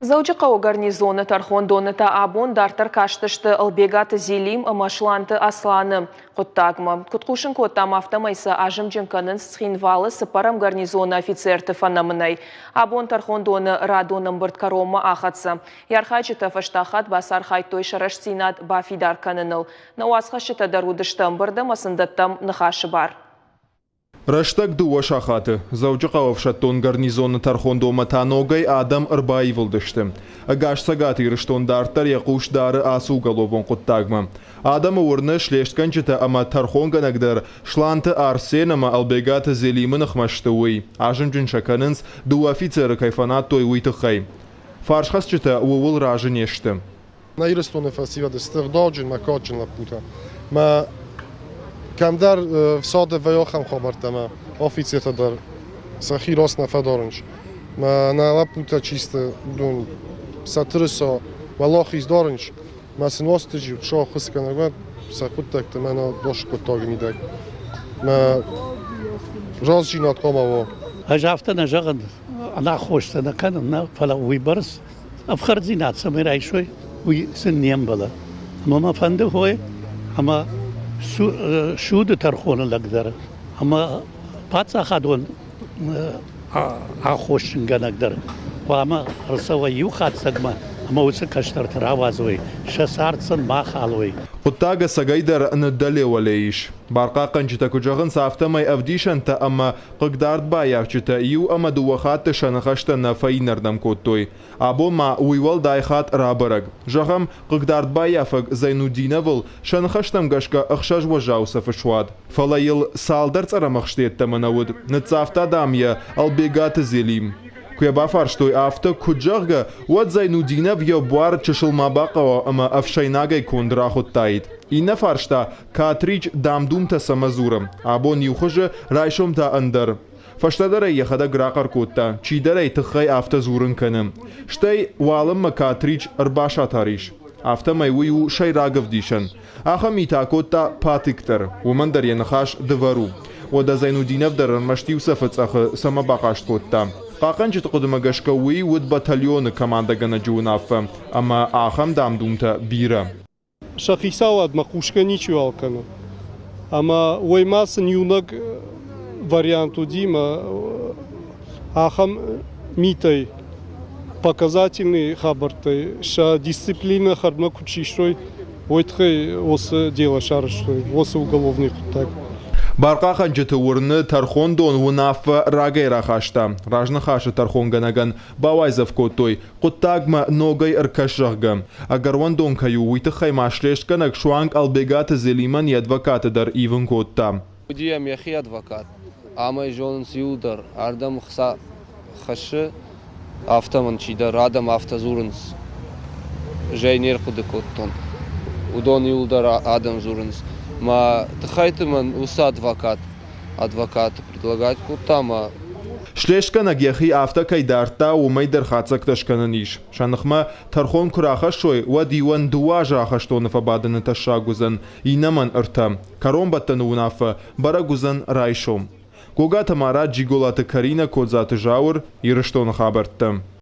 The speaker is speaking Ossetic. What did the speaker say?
Дзӕуджыхъӕуы гарнизоны тӕрхондоны та абон дарддӕр кастысты Ӕлбегаты Зелим ӕмӕ Сланты Асланы хъуыддагмӕ. Куыд хъусын кодтам, афтӕмӕй сӕ азымджын кӕнынц Цхинвалы цыппӕрӕм гарнизоны офицерты фӕнӕмынӕй. Абон тӕрхондоны радон ӕмбырд кӕронмӕ ахӕццӕ. Йӕ архайджытӕ фӕстаг хатт бацархайдтой сӕ рӕстдзинад бафидар кӕныныл. Нӕ уацхӕсджытӕ дӕр уыдысты ӕмбырды ӕмӕ сын дӕттӕм ныхасы бар. Рӕстӕг дыууӕ сахаты. Дзӕуджыхъӕуы ӕфсӕддон гарнизоны тӕрхондонмӕ та ногӕй адӕм ӕрбаивылдысты. Ӕгас Цӕгат Ирыстон дарддӕр йӕ хъус дары ацы уголовон хъуыддагмӕ. Адӕмы уырны, слестгӕнджытӕ ӕмӕ тӕрхонгӕнӕг дӕр Сланты Арсен ӕмӕ Ӕлбегаты Зелимы ныхмӕ сты, уый. Азымджын сӕ кӕнынц, дыууӕ офицеры кӕй фӕнадтой, уый тыххӕй. Фарсхӕцджытӕ ууыл разы не сты. Нӕ Ирыстоны фӕсивӕд сты ӕгъдауджын мӕ кадджын лӕппутӕ. Мӕ кӕмдӕр фсады вӕййы ахӕм хабӕрттӕ ӕмӕ офицертӕ дӕр сӕхи раст нӕ фӕдарынц. Мӕ нӕ лӕппутӕ чи сты, уыдон сӕ тырыса уӕлахиз дарынц. Мӕ сын Уастырджи сӕ ӕххуыс кӕнӕг сӕ хъуыддӕгты мӕнӕ дос хъуыддаджы мидӕг. Мӕ рӕстдзинад хъуамӕ уа. Ӕз афтӕ нӕ зӕгъын, ӕнаххостӕ нӕ кӕнын, нӕ, фӕлӕ уыйбӕрц ӕфхӕрддзинад цӕмӕй райсой, уый сын не мбӕлы. Ӕмӕ мӕ фӕнды хой ӕмӕ суды тӕрхоны лӕг дӕр ӕмӕ паддзахадон аххосджынгӕнӕг дӕр хъуамӕ ӕрцӕуа иу хатдзӕгмӕ ӕмӕ уыцы кӕстӕрты рауадзой, сӕ цард сын ма халой. Хъуыддаг ӕцӕгӕйдӕр ныддӕле-уӕле ис. Бархъахъхъӕнджытӕ куыд зӕгъынц, афтӕмӕй ӕвдисӕнтӕ ӕмӕ хъыгдард баййафджытӕ иу ӕмӕ дыууӕ хатты сӕ ныхӕстӕ нӕ фӕинӕрдӕм кодтой. Абон ма уый уӕлдай хатт рабӕрӕг. Зӕгъӕм, хъыгдард баййафӕг Зайнудиновыл сӕ ныхӕстӕм гӕсгӕ ӕхсӕз уӕззау цӕфы суад. Фӕлӕ йыл цалдӕр цъӕрӕмӕхсты йеддӕмӕ нӕ уыд. Ныццавта, дам, йӕ Ӕлбегаты Зелим. Куы йӕ бафарстой, афтӕ куыд, зӕгъгӕ, уӕд Зайнудинов йӕ буар чысыл ма бахъӕуа ӕмӕ ӕфсӕйнагӕй конд рахуыдтаид. Иннӕ фарста, Катрич дам-думтӕ цӕмӕ дзуры? Абон иу хуызы, райсом та ӕндӕр. Фӕстӕдӕр ӕй йӕхӕдӕг рахъӕр кодта, чидӕр ӕй тыххӕй афтӕ дзурын кӕны. Стӕй уалынмӕ Катрич ӕрбасатар ис. Афтӕмӕй уый у сӕйраг ӕвдисӕн. Ахӕм митӕ акодта Патик дӕр, уымӕн дӕр йӕ ныхас дывӕр у. Уӕдӕ Зайнудинов дӕр ӕрмӕст иу цӕфы цъӕхы цӕмӕ бахъаст кодта. Хъахъхъӕнджыты хъуыдымӕ гӕсгӕ уый уыд батальоны командӕгӕнӕджы уынаффӕ, ӕмӕ ахӕм дам-думтӕ бирӕ. Сӕ хицауадмӕ хъусгӕ ничиуал кӕны. Ӕмӕ уый ма сын иунӕг вариант уыди мӕ ахӕм митӕй, показательный хабӕрттӕй сӕ дисциплинӕ хӕрдмӕ куыд систой, уый тыххӕй уыцы дело сарӕзтой, уыцы уголовный хъуыддаг. Бархъахъхъӕнджыты уырны, тӕрхондон уынаффӕ рагӕй рахаста. Разныхасы тӕрхонгӕнӕгӕн бауайдзӕф кодтой, хъуыддагмӕ ногӕй ӕркӕс, зӕгъгӕ. Ӕгӕрвӕндон кӕй у, уый тыххӕй ма слестгӕнӕг суанг Ӕлбегаты Зелимӕн йӕ адвокаты дӕр ивын кодта. Уыди йӕм йӕхи адвокат, ам ӕй зонынц иуылдӕр, ардӕм хца хӕссы, афтӕ мын чидӕр адӕм афтӕ дзурынц, зӕй не рхъуыды кодтон. Уыдон иуылдӕр адӕм дзурынц. Мӕ тыххӕйты мын уыцы адвокат адвокаты предлагать кодта ӕмӕ Слестгӕнӕг йӕхи афтӕ кӕй дардта, уымӕй дӕр хатдзӕгтӕ скӕнӕн ис. Сӕ ныхмӕ тӕрхон куы рахӕссой, уӕд иуӕн дыууӕ азы ахӕстоны фӕбадыны тӕссаг уыдзӕн, иннӕмӕн ӕртӕ. Кӕронбӕттӕны уынаффӕ бӕрӕг уыдзӕн райсом. Гогаты Марат, Джиголаты Каринӕ, Кодзаты Зауыр, Ирыстоны хабӕрттӕ.